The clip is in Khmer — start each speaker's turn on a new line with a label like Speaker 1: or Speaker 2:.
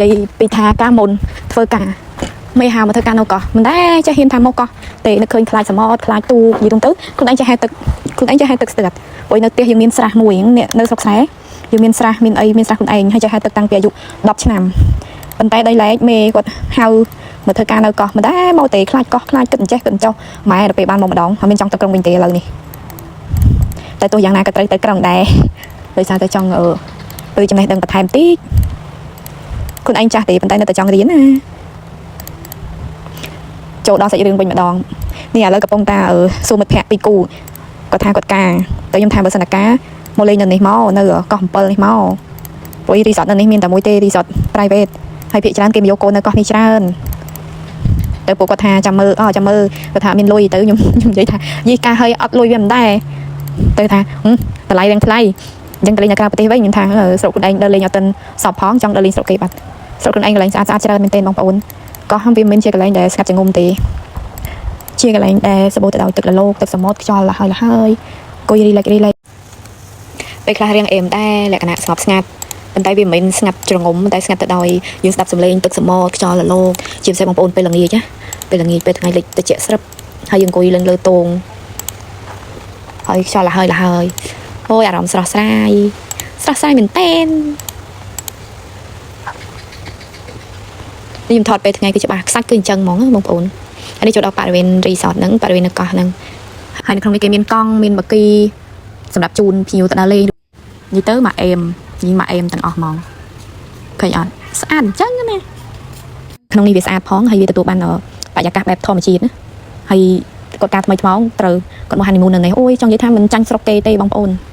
Speaker 1: និយាយពីថាការមុនធ្វើការមេហៅមកធ្វើការនៅកោះមិនដែរចេះហ៊ានថាមកកោះទេនឹកឃើញខ្លាចសមុទ្រខ្លាចទូកនិយាយទៅខ្លួនឯងចេះហែទឹកខ្លួនឯងចេះហែទឹកស្ទើរព្រោះនៅផ្ទះយើងមានស្រះមួយនេះនៅស្រុកស្រែយើងមានស្រះមានអីមានស្រះខ្លួនឯងហើយចេះហែទឹកតាំងពីអាយុ10ឆ្នាំប៉ុន្តែដោយឡែកមេគាត់ហៅមកធ្វើការនៅកោះមិនដែរមកទេខ្លាចកោះខ្លាចគិតអញ្ចេះគិតអញ្ចោះម៉ែដល់ពេលបានមកម្ដងហើយមានចង់ទៅក្រុងវិញទេឥឡូវនេះតែទោះយ៉ាងណាក៏ត្រូវទៅក្រុងដែរដោយសារតែចង់អឺទៅចំណេះដឹងបន្ថែមតិច ខ្លួនឯងចាស់ទេប៉ុន្តែនៅតែចង់រៀនណាចូលដល់សាច់រឿងវិញម្ដងនេះឥឡូវកំពុងតាសួរមិត្តភ័ក្តិពីរគូគាត់ថាគាត់ការតែខ្ញុំថាបើសិនតែការមកលេងនៅនេះមកនៅកោះ7នេះមកព្រោះរីសតនៅនេះមានតែមួយទេរីសត private ហើយភាគច្រើនគេមកយកកូននៅកោះនេះច្រើនទៅពួកគាត់ថាចាំមើលអូចាំមើលគាត់ថាមានលុយទៅខ្ញុំខ្ញុំនិយាយថាយីការឲ្យអត់លុយវាមិនដែរទៅថាតម្លៃរៀងថ្លៃអញ្ចឹងទៅលេងនៅក្រៅប្រទេសវិញខ្ញុំថាស្រុកខ្លួនឯងដើរលេងអត់ទាន់សពផងចង់ដើរលេងស្រុកគេបាត់ ស្រុកខ្លួនឯងកន្លែងស្អាតស្អាតច្រើនមែនទែនបងប្អូនកោះវាមិនមែនជាកន្លែងដែលស្ងាត់ជ្រងំទេជាកន្លែងដែលសម្បូរទៅដោយទឹករលកទឹកសមុទ្រខ្យល់លហើយលហើយអង្គុយ relax relax ពេលខ្លះរៀងអេមដែរលក្ខណៈស្ងប់ស្ងាត់ប៉ុន្តែវាមិនមែនស្ងាត់ជ្រងំតែស្ងាត់ទៅដោយយើងស្ដាប់សំឡេងទឹកសមុទ្រខ្យល់រលកជាពិសេសបងប្អូនពេលល្ងាចណាពេលល្ងាចពេលថ្ងៃលិចត្រជាក់ស្រិបហើយយើងអង្គុយឡើងលើតងហើយខ្យល់លហើយលហើយអូយអារម្មណ៍ស្រស់ស្រាយស្រស់ស្រាយមែនទែន នេះខ្ញុំថតពេលថ្ងៃគឺច្បាស់ខ្សាច់គឺអញ្ចឹងហ្មងណាបងប្អូនហើយនេះចូលដល់បរិវេណរីសតហ្នឹងបរិវេណនៅកោះហ្នឹងហើយនៅក្នុងនេះគេមានកង់មាន buggy សម្រាប់ជូនភ្ញៀវទៅដើរលេងនិយាយទៅមកអេមញីមកអេមទាំងអស់ហ្មងឃើញអត់ស្អាតអញ្ចឹងណាក្នុងនេះវាស្អាតផងហើយវាទទួលបានបរិយាកាសបែបធម្មជាតិណាហើយគាត់ការថ្មីថ្មោងត្រូវគាត់មក honeymoon នៅនេះអូយចង់និយាយថាមិនចាញ់ស្រុកគេទេបងប្អូន។